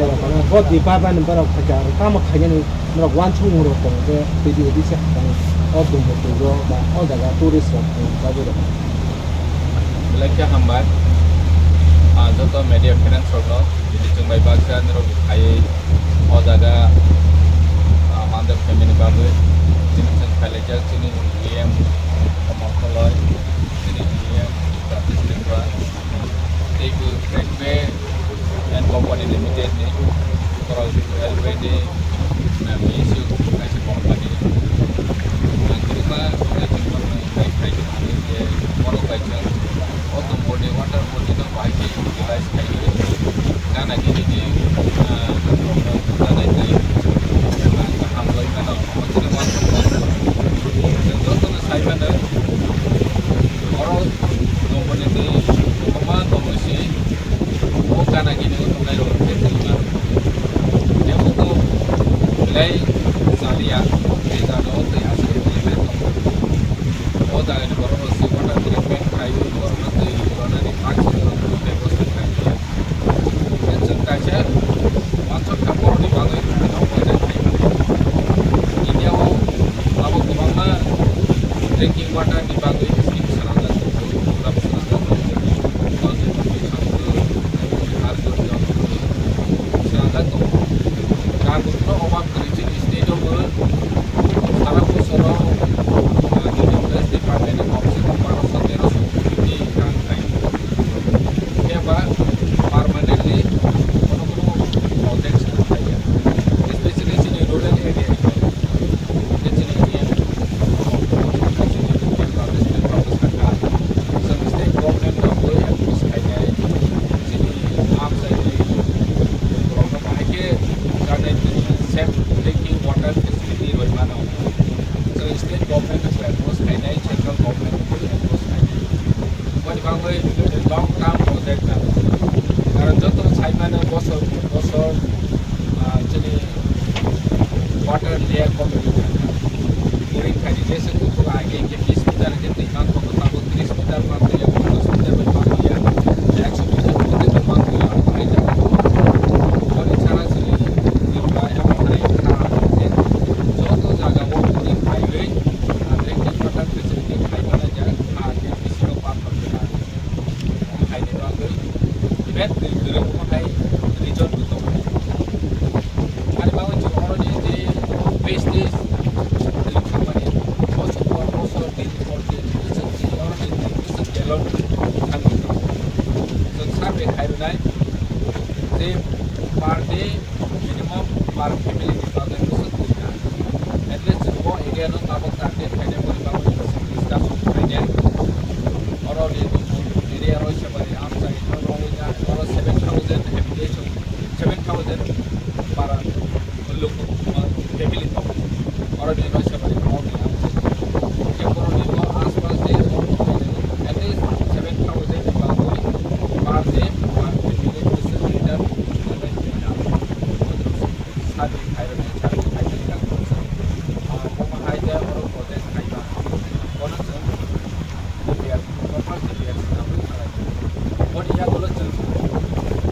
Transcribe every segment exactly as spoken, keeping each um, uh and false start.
Bo department ni borok phaikha, aro tamo khainani norok uansukmung rok tongo je twi di office se hakani o Dumbur twi o ba o jaga tourist rok twi bagwi rok. Belai khe hambai, ah, joto media friends rokno, tini chwng bai baksa norok phaiwi o jaga, ah, Mandep family bagwi chini chwng khailaijak chini D M Komol Koloi, chini D M Pratish Tripura, teibo Railway and Company Limited ni, borok railway ni, ah, B S U kaisa company. Ang kwbangma, ah, chini borokno invite khlai tongmani je borok bai chwng o Dumbur ni water body no bahai khe utilize khlaiwi gana gini ni, ah, borokno gana khlaiwi, ah, kaham loi mano. Omo chini uansukmung. Chwng jotono sai mano, oro Dumbur ni twi kwbangma tongo se. O gana gini o tongnai rok khe tongma. Tebo to belai chaliya, tei jaga o tei aswk tongwi tongo. O jaga ni borok rok se water treatment khlaiwi borok no twi rwnani baksa borok no bebosta khlai kha. Hwnkhe chwng kaisa uansuk kha borok ni bagwi no waida khlai mano. India o abo kwbangma drinking water ni bagwi scheme swnamjak tongo, program swnamjak tongo. Jal Jeevan Mission, Har Ghar Jal swnamjak tongo. Rang rokno obab kwrwi chini state o bo sara bosoro, ah, chini forest department ni komse kom barosho terosho koti ni rang khai. Phiya ba permanently kono kono project se khai ya. Especially chini rural area. Chini area. Chini state government no bo approach khai nai. Chini amchaini borokno bahai khe janai twi safe drinking water facility rwi mano. So state government no approach khainai, central government no approach khainai. Boni bagwi long term project na. Karon joto sai mano bosor bosor, ah, chini water layer kok wngwi thangkha. Boring khaidi jesa kuchugo age hwnkhe bis meter hwnkhe twi mangkha, tabuk tris meter mangkha, ponchash meter bai mangkha, ekso meter bodai bai mangkha, abo hai jaga o boni sara chini Tripura abo hai kha, je joto jaga o boring khaiwi, ah, drinking water facility khai manaijak, ah, bisingo pathor kwrwi. Omo haini bagwi bebak twi kwrwngmo hai region bo tongo. Ani bagwi chwng oroni je wastage twi thangmani bosor por bosor din por din bwswk chini oroni twi bwswk gallon thangwi tongo. Chwng survey khai rwnai je per day minimum per family ni bagwi bwswk twi na. At least chwng bo area no tabuk target khainai boni bagwi discussion khainai. Oro ni area roi se bari amchai no roi na oro seven thousand habitation, seven thousand para lok family tongo. Oro ni roi se bari roi ni amchai. Ke oro ni bo aspas de at least seven thousand ni bagwi per day per family bwswk leader survey khairoknai, survey khairoknai, ah, omo hai je oro project khaiba, bono chwng D P R, proper D P R swnamwi khalai. Boni yagulo chwng,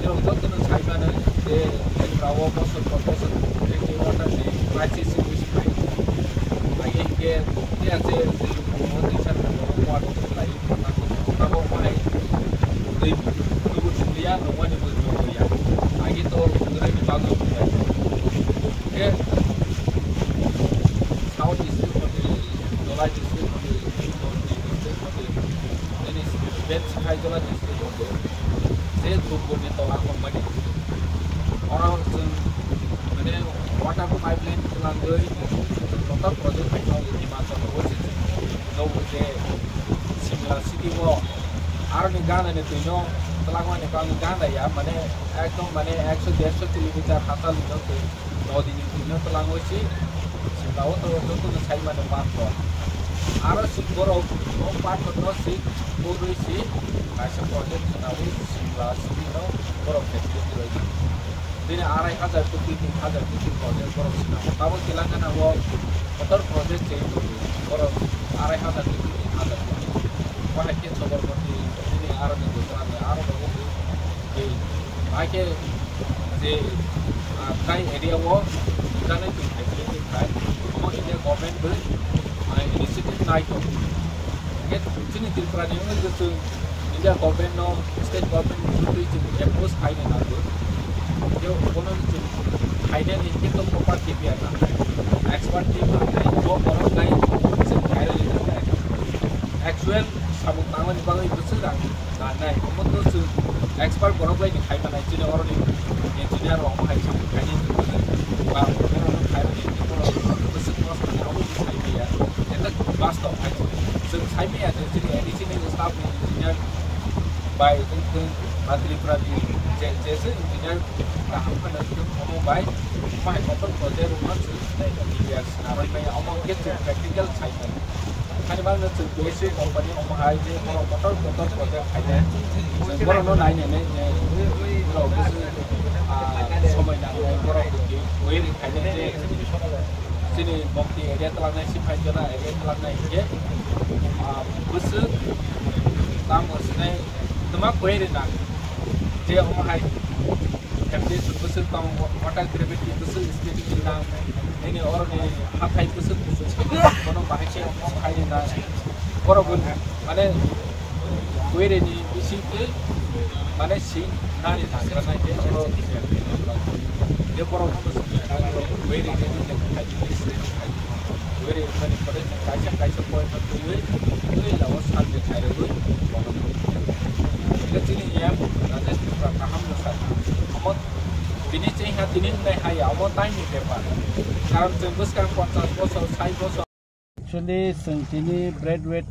chwng jotono sai mano je, Tripura o bosor por bosor drinking water ni crisis wngwi se phai. Age hwnkhe, tei ase, tei bukuno tei saka bukuno water supply, abo omo hai twi, twi bo chukliya, nungmani bo nungya. Age to chwngno ni bagwi bukai. Khe South district hodi, Dholai district hodi, Dholai district hodi, nini West Khaijola district hodi, je Dumbur ni tola kongmani. Oro chwng, mane, water pipeline twlangwi, total project khai kha Himachal o se chwng. Nogo je Simla city o, aroni gana ni twi no twlangmani bagwi gana ya, mane, ekdom, mane, ekso derso kilometer hatal ni no twi. Nodi ni twi no twlangwi si Simla o to joto no sai mano pathor. Aro si borok o pathor no si kwrwi si kaisa project khwnawi Simla simi no borok facility rwdi. Bini arai hajar koti, tin hajar koti project borok sina. Tamo Telangana o kotor project se borok arai hajar koti, tin hajar koti. Wahai khe Sabarmati, bini aro ni Gujarat ni aro no tei bahai khe je Nai area o, janai twi khai twi khai. Omo India government bo, ah, initiative nai to. Hingke chini Tripura ni wngwi je chwng India government no, state government ni through twi chwng approach khai ni nango. Je bono chwng khai ni hingke to proper K P R nangnai, expert team nangnai, bo borok nai chwng khai ni nangnai. Actual samung tangmani bagwi bwswk rang nangnai, omo to chwng expert borok bai ni khai manai, chini oroni engineer rok hai samung khai ni ba borok khai ni borok bwswk cost ni omo khai maya, eta bastw hai chwng sai maya je chini A D C ni staff ni engineer bai wngthung ba Tripura ni je, je se engineer kaham phano wngthung omo bai mai kotor project rok no chwng nai D B R swnamwi maya, omo khe chwng practical sai maya. Hani bagwi chwng B S C company omo hai je borok kotor kotor project khainai. Chwng borokno nai nai nai je borok bwswk, ah, somoi nangnai, borok waiting khainai je chini Bokti area twlangnai, Sipaijora area twlangnai hinkhe, ah, bwswk tamo sinai twma query nang je omo hai F D S bwswk tamo, water gravity bwswk speed nang, nini oroni hathai bwswk kuchuk, bono bahai khe omo khai nang. Borok bo mane query ni bising twi mane sing nani thangkra nai khe oro je borok bo query ni bising khai. Weri mani pore kaisa kaisa point no twiwi twi lago survey khairogwi bono. Hingke chini yang Rajesh Tripura kaham no sa. Omo bini chengha tini wngnai haya, omo time ni bepar. Karon chwng bwskang ponchash bosor, sait bosor. Actually, chwng tini Braithwaite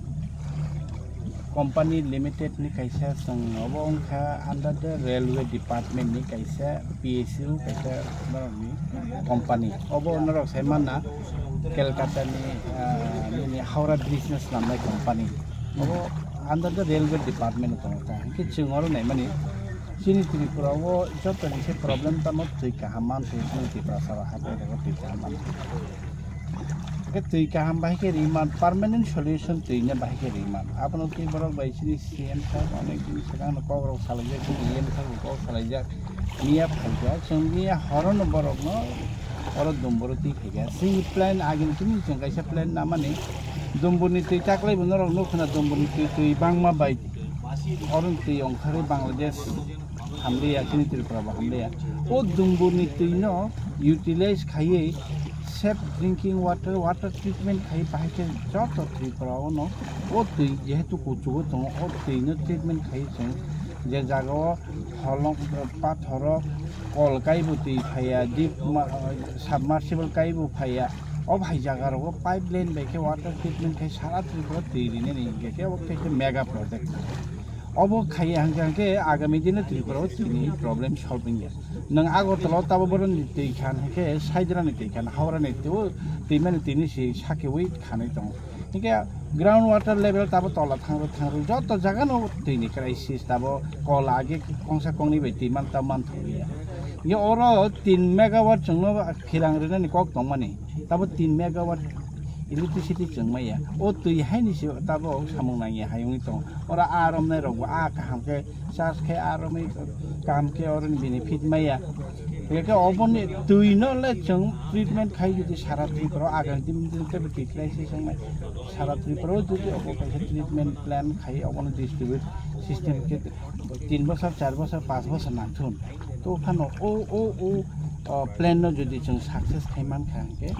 Company Limited ni kaisa, chwng obo wngkha under the railway department ni kaisa P S U, kaisa norokni company. Obo norok sai manna Kolkata ni, ah, nini Howrah Bridge no swnamnai company. Obo under the railway department o tongo ta. Hinkhe chwng oro naimani chini Tripura o joto ni se problem tamo twi kaham man thai chini Tripura sara hatai rego twi kaham man thai. Hingke twi kaham bahai khe ri man, permanent solution twi no bahai khe ri man. Abono twi borok bai chini C M sir onek din swkang no kok rok salaijak, chini E M sir bo kok salaijak, miya phaijak, chwng miya horo no borok no oro Dumbur o twi phaikha. Chini plan agini chini chwng kaisa plan namani Dumbur ni twi taklai bo norok nukho na Dumbur ni twi, twi bangma bai oro twi ongkhorwi Bangladesh hamliya, chini Tripura bo hamliya. O Dumbur ni twi no utilize khaiwi safe drinking water, water treatment khaiwi bahai khe joto Tripura o no o twi jehetu kuchugo tongo, o twi no treatment khaiwi chwng je jaga o holong, pathoro kol kaibo twi phaiya, deep ma-, submersible kaibo phaiya, o bahai jaga rogo pipeline bai khe water treatment khai sara Tripura twi rinani hinkhe khe obo khe mega project. Obo khaiya hwnkhe, hwnkhe agami dino Tripura o tini problem solving ya. Nwng Agartala o tabo boroni twi khan hwnkhe Saidrani twi khan, Howrani twi o twimani tini si sakiwi khanwi tongo. Hwnkhe ground water level tabo tola thangrw thangrw joto jagano twini crisis tabo kol age kongsa kongni bai twi man tabo man thangya. Hwnkhe oro tin megawatt chwngno khilang rwnani kok tongmani. Tabo tin megawatt electricity chwng maya. O twi haini se tabo samung nangya hai wngwi tongo. Oro aa romnai rokbo aa kaham khe charge khe aa romwi kaham khe oroni benefit maya. Hingke oboni twi no le chwng treatment khai jodi sara Tripura o agam din din tebo twi crisis wngnai. Sara Tripura o jodi obo kaisa treatment plan khai obono distribute system khe tin bosor, char bosor, panch bosor nangthun. To phano o, o, o, o plan no jodi chwng success khai mankha hwnkhe,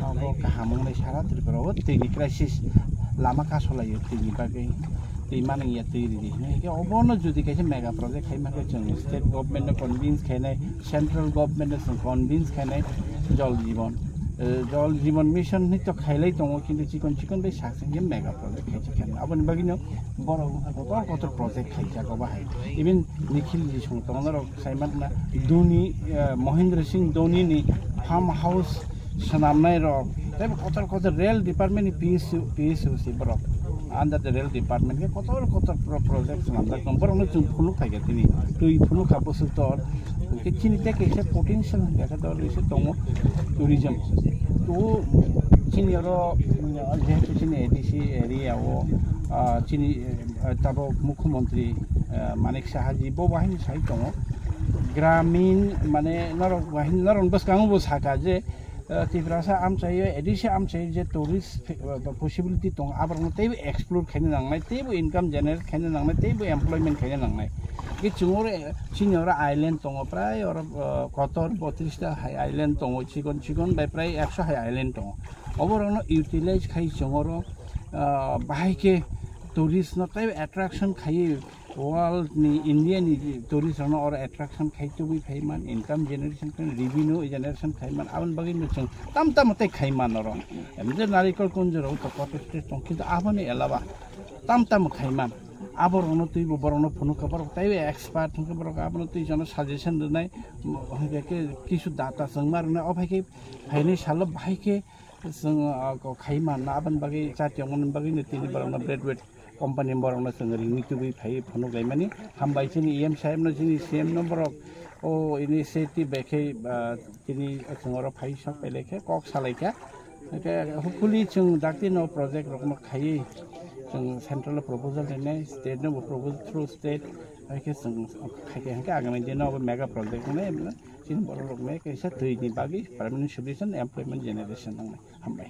abo kaham wngnai sara Tripura o twi ni crisis lama kasolaio twi ni bagwi, twi manwi ya twi ridi hinwi hwnkhe obono jodi kaisa mega project khai mankhe chwng state government no convince khainai, central government no chwng convince khainai Jal Jeevan, eh, Jal Jeevan Mission ni to khailai tongo kintu chikon chikon bai sak sengkhe mega project khaisa khainai aboni bagwino borok wngkha kotor kotor project khaijak obo hai even Nikhil ji song tongo norok. Saimanna Dhoni, eh, Mahendra Singh Dhoni ni farm house swnamnai rok, tei kotor kotor rail department ni P S U, P S U si borok under the rail department ke kotor kotor pro-, project swnamjak tong borok no chwng phunuk khaikha tini twi phunuk kha bwswk tor ke chini tei kaisa potential hwnka khe dol rwse tongo tourism. To chini oro, mm, jehetu chini A D C area o, ah, chini, eh, tabok mukhyamantri, eh, Manik Saha ji bo bahai ni sai tongo. Gramin, mane norok bahini norok bwskango bo saka je, eh, Tiprasa amchaio, A D C amchaio je tourist fe-, eh, possibility tongo, aborokno teibo explore khaina nangnai, teibo income generate khaina nangnai, teibo employment khaina nangnai. Ki chwng oro, eh, chini oro island tongo, prai oro, eh, kotor botris ta hai island tongo, chikon chikon bai prai ekso hai island tongo. Oborokno utilize khai chwng oro, eh, bahai khe tourist no teibo attraction khaiwi, world ni, India ni tourist rokno oro attraction khai tubui phai man, income generation khai, revenue generation khai man, aboni bagwi no chwng tam tamo tei khai man oro. Em je narikol kunjoro to kotor state tong, kintu aboni elawa tam tamo khai man. Aborokno twibo borokno phunuk kha, borok teibo expert hwnkhe borok abono twi jano suggestion rwnai, hwnkhe khe kisu data chwngma rwnai, o phai khe phainai salo bahai khe chwng, ah, ko khai man na, aboni bagwi chati ongmani bagwi no tini borokno graduate company borokno chwng ringwi tubui phai phunuk laimani. Hambai chini E M saheb no, chini C M no borok o initiative bai khe, ah, tini chwng oro phai sok pai lai khe kok salai kha. Hwnkhe hopefully chwng dakti no project rokno khaiwi chwng central o proposal rinai, state no bo proposal through state hai khe chwng khai khe hwnkhe agami dino bo mega project wngnai. Chini borok rok me kaisa twi ni bagwi permanent solution, employment generation wngnai. Hambai.